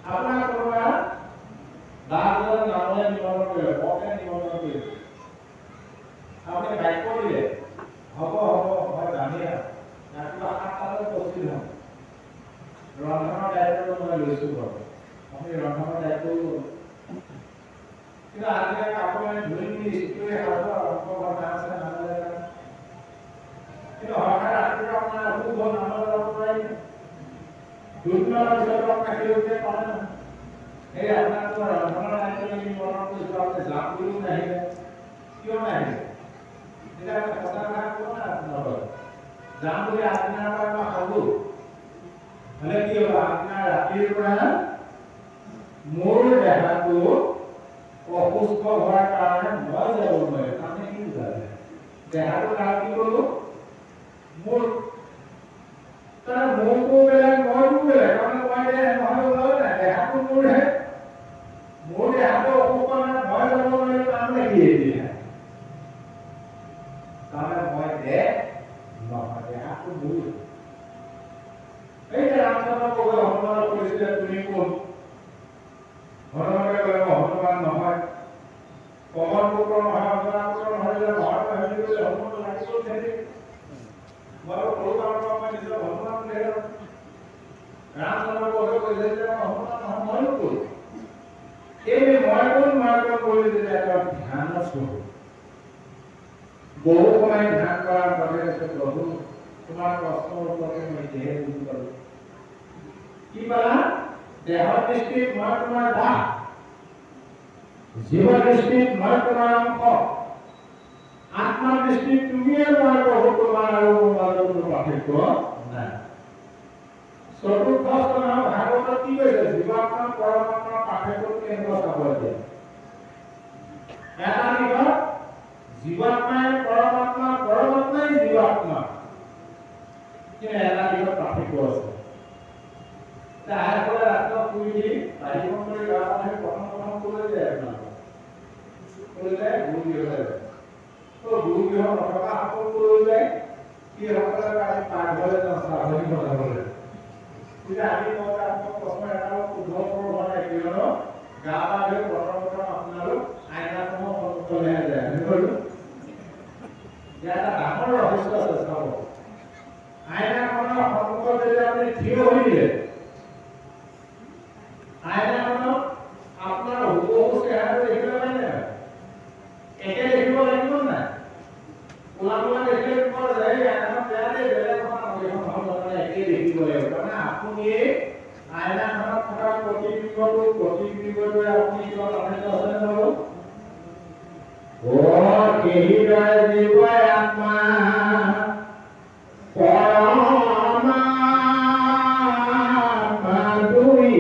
আপোনাক কোনোবা দাসজন নামলৈ নিমন্ত্ৰণ কৰিলে, বৰকে নিমন্ত্ৰণ কৰিলে, আপুনি বাক্য দিলে, হ'ব হ'ব মই যামেই আৰু ৰাতিপুৱা 7টাত উপস্থিত হ'ম, ৰন্ধনৰ দায়িত্বটো মই লৈছোঁ বাৰু, আপুনি ৰন্ধনৰ দায়িত্বও ল'ব। কিন্তু আগদিনা কাপোৰ কানি ধুই মেলি ইস্ত্ৰি সাজু আৰু ঘৰত নাম আছে নামলৈ যাম। কিন্তু হঠাৎ ৰাতিপুৱা আপোনাৰ অসুখ হ'ল, নামলৈ যাব নোৱাৰিলে। দুদিনৰ পিছত আপোনাক সেইটোকে পালে নহয়, এই আপোনাক মই ৰন্ধনৰ দায়িত্ব নিমন্ত্ৰণ কৰিছিলোঁ, আপুনি যাম বুলিও নাহিলে, কিয় নাহিলে? তেতিয়া আপুনি সঁচা কথা ক'ব না, আপোনাৰ যাম বুলি আগদিনাৰ পৰা মই সাজু হ'লে কি হ'ব? আগদিনা ৰাতিৰ পৰা মোৰ দেহাটো অসুস্থ হোৱাৰ কাৰণে মই যাব নোৱাৰিলোঁ। তাৰমানে কি বুজালে? দেহাটো কাৰ কি ক'লো? মোৰ। তাৰমানে মোৰটো বেলেগ, মইতো বেলেগ। তাৰমানে মই দেহ নহয় ওলালে নাই, দেহাটো মোৰহে। মোৰ দেহাটো অসুস্থ মানে মই যাব নোৱাৰিলোঁ, তাৰমানে কি এতিয়া? তাৰমানে মই দেহ নহয়, দেহাটো মোৰ। এই যে ৰামচন্দ্ৰ প্ৰভুৱে হনুমানক কৈছিলে, তুমি কোন? হনুমানে ক'লে, মই হনুমান নহয়, পৱন পুত্ৰ নহয়, অঞ্জনা পুত্ৰ নহয়, যে নহয় নহয় বুলি কৈছে, হনুমান লাগি গ'ল খেদি। মইতো সৰু কালৰ পৰা মই নিজৰ হনুমান বুলিহে জানো। ৰামচন্দ্ৰ প্ৰভুৱে কৈছে যে মই হনুমান নহয়, ময়ো কোন? এই যে মই কোন, মই কোন বুলি যেতিয়া তেওঁ ধ্যানত বহো, বহু সময় ধ্যান কৰাৰ পাছত কৈছে, প্ৰভু তোমাৰ প্ৰশ্নৰ উত্তৰটো মই এতিয়াহে বুজি পালো। কি পালা? দেহৰ দৃষ্টিত মই তোমাৰ দাস, জীৱ দৃষ্টিত মই তোমাৰ অংশ, আত্মাৰ দৃষ্টিত তুমিয়ে মই প্ৰভু, তোমাৰ আৰু মোৰ মাজত কোনো পাৰ্থক্য নাই। চতুৰ্থ স্কন্ধ ভাগৱতত কি কৈছে? জীৱাত্মা পৰমাত্মাৰ পাৰ্থক্যটো কেনেকুৱা চাব এতিয়া। এটা দিশত জীৱাত্মাই পৰমাত্মা, পৰমাত্মাই জীৱাত্মা, কিন্তু এটা দিশত পাৰ্থক্য আছে। আইসকলে ৰাতিপুৱা শুই উঠি বাঢ়ি কৰি গা পা ধুই প্ৰথম প্ৰথম ক'লৈ যায়? আপোনালোকে ক'লৈ যায়? গুৰু গৃহলৈ যায়। তো গুৰু গৃহ নথকা সকল ক'লৈ যায়? সেইসকলে আমি পাকঘৰলৈ যাওঁ চাহনি বনাবলৈ। তেতিয়া আমি কওঁ যে আপোনাক প্ৰশ্ন এটাও শুদ্ধ উত্তৰ হোৱা নাই, কিয়নো গা পা ধুই প্ৰথম প্ৰথম আপোনালোক আইনাখনৰ সন্মুখলৈহে যায়। আমি ক'লো ইয়াত এটা ডাঙৰ ৰহস্য আছে, চাব। আইনাখনৰ সন্মুখত যেতিয়া আপুনি থিয় হৈ দিয়ে, আইনাখনত আপোনাৰ হুবহু চেহেৰাটো দেখিব পাই নাই? একে দেখিব লাগিব নাই? কোলা কোলা দেখিলে ক'ব যে এই আইনাখন বেয়া দেই, বেলেগ এখন আনক, এইখন ভাল নহয়, একেই দেখিব লাগিব। তাৰমানে আপুনি আইনাখনত থকা প্ৰতিবিম্বটো, প্ৰতিবিম্বটোৱে আপুনি কিবা পাৰ্থক্য আছেনে বাৰু? অ সেইদৰে জীৱই আত্মা পৰমাত্মা দুই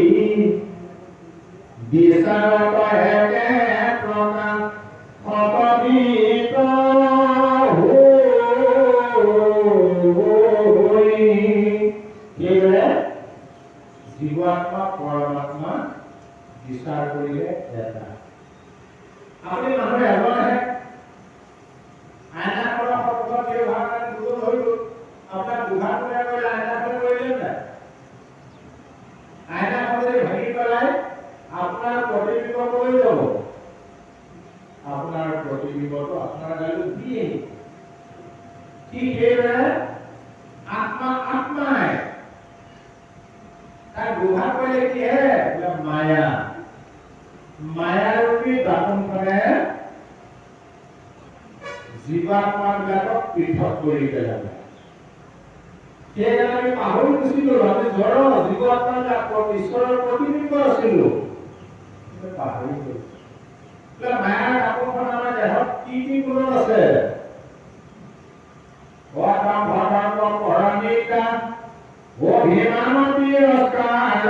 বিচাৰত একে প্ৰকাশ শতবিত হৈ। সেইদৰে জীৱাত্মা পৰমাত্মা বিচাৰ কৰিলে এটা। আপুনি মানুহ এজনহে, আইনাখনৰ সন্মুখত থিয় হোৱাৰ কাৰণে দুজন হৈ গ'ল। আপোনাক দুভাগ কোনে কৰিলে? আইনাখনে কৰিলে নাই? আইনাখন যদি ভাঙি পেলাই আপোনাৰ প্ৰতিবিম্ব ক'লৈ যাব? আপোনাৰ প্ৰতিবিম্বটো আপোনাৰ গালৈ ঘূৰি আহিব। ঠিক সেইদৰে আত্মা আত্মাই তাক দুভাগ কৰিলে কিহে? বোলে মায়া। মায়াৰূপী দাপোনখনে জীৱাত্মাবিলাকক পৃথক কৰি পেলালে। সেইকাৰণে আমি পাহৰি গুচি গলো, আমি জড় জীৱাত্মাবিলাক ঈশ্বৰৰ প্ৰতিবিম্ব আছিলো, কিন্তু পাহৰি গলো। বোলে মায়াৰ দাপোনখন আমাৰ দেহত কি কি গুণত আছে? অভিমান তিৰস্কাৰ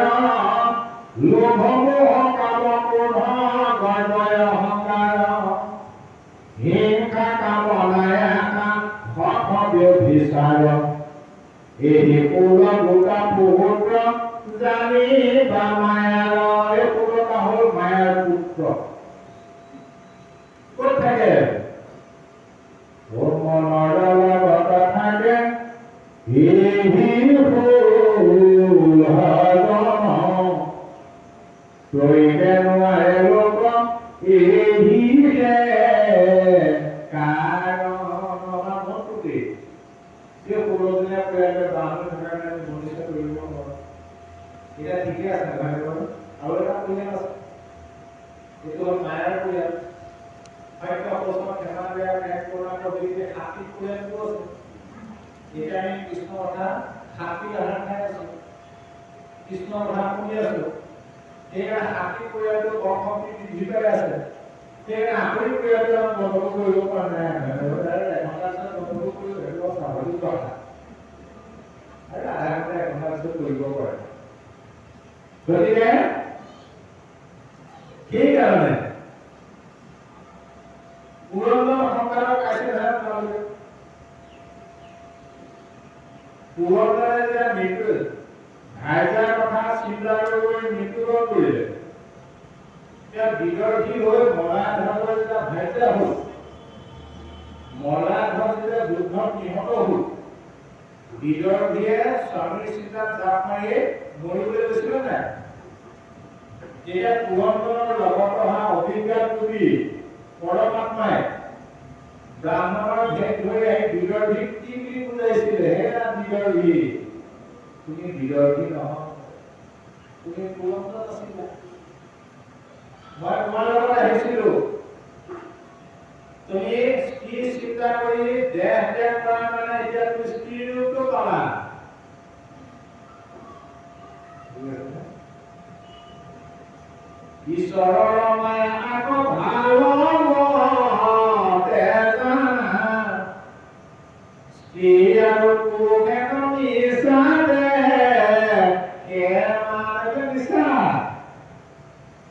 লোভ মোহ কাম ক্ৰোধ গৰ্ব অহংকাৰ হিংসা কামনা শঠ ব্যভিচাৰ এই ষোল গোটা পুত্ৰ জানিবা মায়াৰ। এই ষোলটা হ'ল মায়াৰ পুত্ৰ। ক'ত থাকে? মনৰ লগত থাকে। এহি ষোল জন তৈবে নোৱাৰে লোক এহিহে কাৰণ। আমাৰ মনটোতেই এই 16জনীয়া পৰিয়ালে বান্ধ থকাৰ কাৰণে আমি মনুষ্য কৰিব নোৱাৰোঁ। এতিয়া ঠিকে আছে নহয় বাৰু? আৰু এটা পৰিয়াল আছে, এইটো হ'ল মায়াৰ পৰিয়াল। সত্য সৌচ ক্ষমা দয়া প্ৰেম কৰুণা প্ৰভৃতি সাত্বিক পৰিয়ালটো আছে। এতিয়া আমি কৃষ্ণ কথা সাত্বিক আহাৰ খাই আছো, কৃষ্ণ কথা শুনি আছো, সেইকাৰণে সাত্বিক পৰিয়ালটো বংশক্তি বৃদ্ধি পাই আছে। সেইকাৰণে আসুৰিক পৰিয়ালটো আমি বন্ধ কৰিব পৰা নাই। এঘণ্টাৰ পিছত বন্ধ কৰিব, সেইটো স্বাভাৱিক কথা, আৰু আধা ঘণ্টা এঘণ্টাৰ পিছত কৰিব পাৰে। গতিকে সেইকাৰণে পুৰন্দৰ সন্তানক পাইছে নহয় তোমালোকে। পুৰন্দৰে যেতিয়া মৃত্যু ভাইজাৰ কথা চিন্তা কৰি মৃত্যুবৰণ কৰিলে, তেতিয়া বিদৰ্ভী হৈ মলাধ্বজৰ যেতিয়া ভাইজা হ'ল, মলাধ্বজ যেতিয়া যুদ্ধত নিহত হ'ল, বিদৰ্ভীয়ে স্বামীৰ চিন্তাত জাপ মাৰি মৰিবলৈ গৈছিলে নাই? তেতিয়া পুৰন্দৰৰ লগত অহা অভিজ্ঞাত ৰূপী পৰমাত্মাই ব্ৰাহ্মণৰ ভেদ ধৰি আহি বিদৰ্ভীক কি বুলি বুজাইছিলে? হেৰা বিদৰ্ভী, তুমি বিদৰ্ভী নহয়, তুমি পুৰন্দৰ আছিলা, মই তোমাৰ লগত আহিছিলো, তুমি স্ত্ৰী চিন্তা কৰি দেহ ত্যাগ কৰা মানে এতিয়া তুমি স্ত্ৰী ৰূপটো পালা। ঈশ্বৰৰ মায়া আকৌ ভাল স্ত্ৰী আৰু পুৰুষে মিছা মিছা,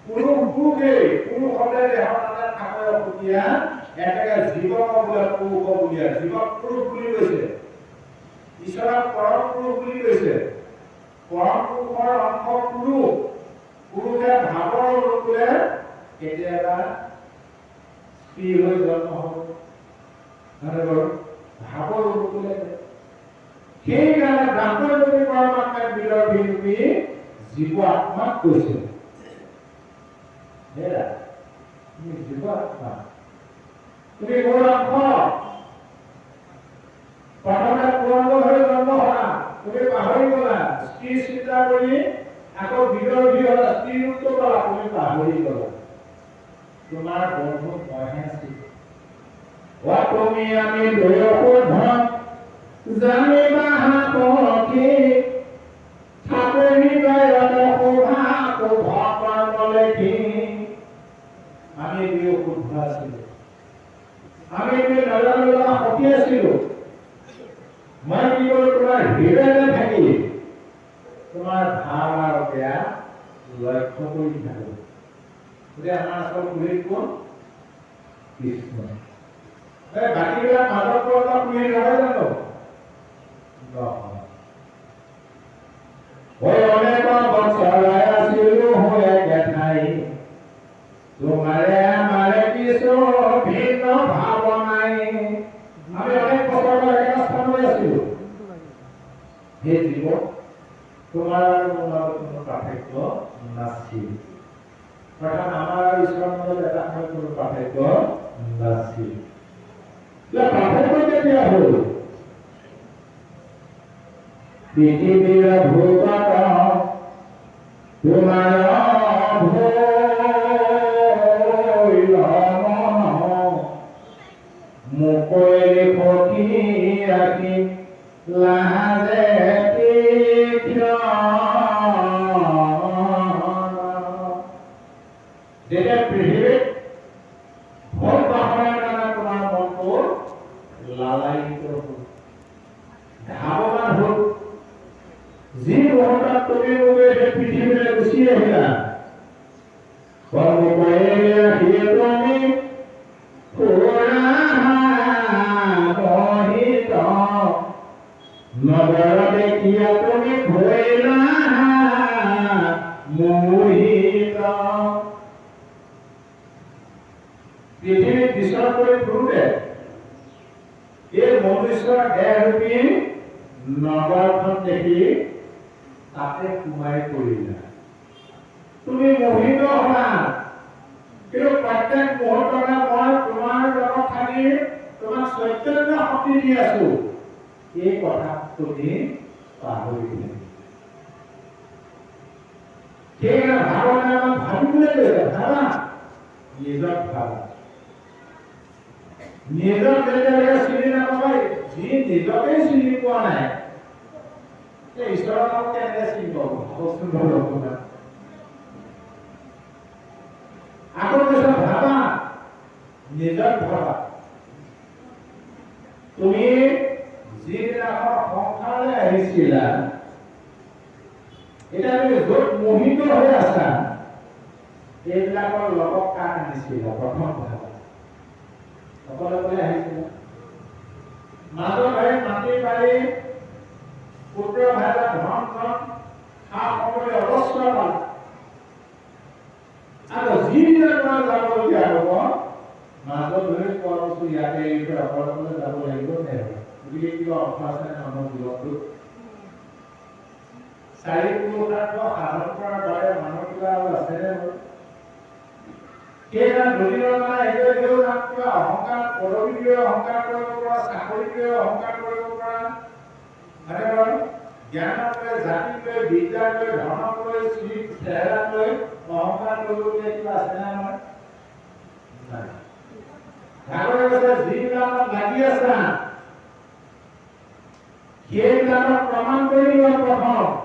পুৰুষ পুৰুষেই, পুৰুষ সদায় দেহৰ তাতে থাকে সুকীয়া, একেবাৰে জীৱক বোলে পুৰুষ বুলিয়া, জীৱক পুৰুষ বুলি কৈছে, ঈশ্বৰক পৰম পুৰুষ বুলি কৈছে। পৰম পুৰুষৰ অংশ পুৰুষ, পুৰুষে ভাৱৰ অনুকূলে কেতিয়াবা স্ত্ৰী হৈ জন্ম হ'ব, নহয় বাৰু? ভাৱৰ অনুকূলে। সেইকাৰণে ব্ৰাহ্মণৰূপী পৰমাত্মাক বিদৰ্ভী ৰূপী জীৱ আত্মাক কৈছে, হেৰা তুমি জীৱ আত্মা, তুমি মোৰ অংশ, প্ৰথমে পুৰন্দৰ হৈ জন্ম হোৱা, তুমি পাহৰি গলা, স্ত্ৰী চিন্তা কৰি আকৌ বিদৰ্ভী হলা, স্ত্ৰী ৰূপটো পালা, তুমি পাহৰি গলা, তোমাৰ বন্ধু মইহে আছিলো। তুমি আমি দুয়ো শুদ্ধ জানিবা সখী, থাকো হৃদয়ত শোভা শুভ কৰ্ম লেখি। আমি দুয়ো শুদ্ধ আছিলো, আমি দুয়ো নজৰ সখী আছিলো। মই কি কৰো, তোমাৰ হৃদয়তে থাকি তোমাৰ ভাল আৰু বেয়া লক্ষ্য কৰি থাকো। গতিকে আমাৰ আচল পুৰোহিত কোন? কৃষ্ণ। এই বাকীবিলাক মাজত পৰা পুৰোহিত নহয় জানো? নহয়। অনেক বছৰ আছিলো হৈ একে ঠাই, তোমাৰে আমাৰে কিছু ভিন্ন ভাৱ নাই। আমি অনেক বছৰ একেটা স্থানতে আছিলো। হে জীৱ, তোমাৰ আৰু মোৰ মাজত কোনো পাৰ্থক্য নাছিল, অৰ্থাৎ আমাৰ আৰু ঈশ্বৰৰ মাজত এটা সময়ত কোনো পাৰ্থক্য নাছিল। পাৰ্থক্য কেতিয়া হ'ল? পৃথিৱীৰ ভূগত তোমাৰ ভৈল মন, মুকৈ সখী ৰাখি লাজে যেতিয়া পৃথিৱীত ভোগ বাসনাৰ কাৰণে তোমাৰ মনটো লালায়িত হ'ল, ধাৱমান হ'ল, যি মুহূৰ্তত তুমি মোক এই পৃথিৱীলৈ গুচি আহিলা, তুমি নগৰ দেখিয়া তুমি ভৈলা মোহিত। পৃথিৱীত বিচৰণ কৰি ফুৰোতে এই মনুষ্যৰ দেহৰূপী নগৰখন দেখি তাতে সোমাই পৰিলা। তুমি মোহিত হলা, কিন্তু প্ৰত্যেক মুহূৰ্ততে মই তোমাৰ লগত থাকি তোমাক চৈতন্য শক্তি দি আছো, এই কথা তুমি পাহৰি থাকিবা। সেইকাৰণে ভাৱনা আমাক ভাবিবলৈ কৈছে, ভাবা, নিজক ভাবা। নিজক যেতিয়ালৈকে চিনি নাপাবা, যি নিজকেই চিনি পোৱা নাই, ঈশ্বৰৰ নাম কেনেকে চিনি পাব? ভাবকচোন বাৰু অকণমান। আকৌ কৈছে ভাবা, নিজক ভাবা। তুমি যিদিনাখন সংসাৰলৈ আহিছিলা, এতিয়া তুমি য'ত মোহিত হৈ আছা, এইবিলাকৰ লগত কাক আনিছিলা? প্ৰথম ভাবা, অকলে অকলে আহিছিলা। মাজত আহি মাটি বাৰী পুত্ৰ ভাইটা ধন ধন সা সম্পত্তি অজস্ৰ পালা। আৰু যিদিনা তোমাৰ যাবলগীয়া হ'ব, মাজত ধৰি কোৱা বস্তু ইয়াতে এৰি থৈ অকলে অকলে যাব লাগিব নে? গতিকে কিবা অৰ্থ আছে নে মানুহৰ জীৱনটোত? চাৰি পুৰুষাৰ্থ সাধন কৰাৰ বাদে মানুহৰ কিবা আৰু আছেনে বাৰু? সেইকাৰণে দুদিনৰ কাৰণে সেইটোৱে দিলেও যাম, কিবা অহংকাৰ, পদবীটোৱে অহংকাৰ কৰিব পৰা, চাকৰিটোৱে অহংকাৰ কৰিব পৰা, হয়নে বাৰু? জ্ঞানক লৈ, জাতিক লৈ, বিদ্যাক লৈ, ধনক লৈ, শ্ৰী চেহেৰাক লৈ অহংকাৰ কৰিবলগীয়া কিবা আছেনে আমাৰ? নাই। ভাগৰে কৈছে, যিবিলাকত লাগি আছা সেইবিলাকক প্ৰমাণ কৰি লোৱা প্ৰথম।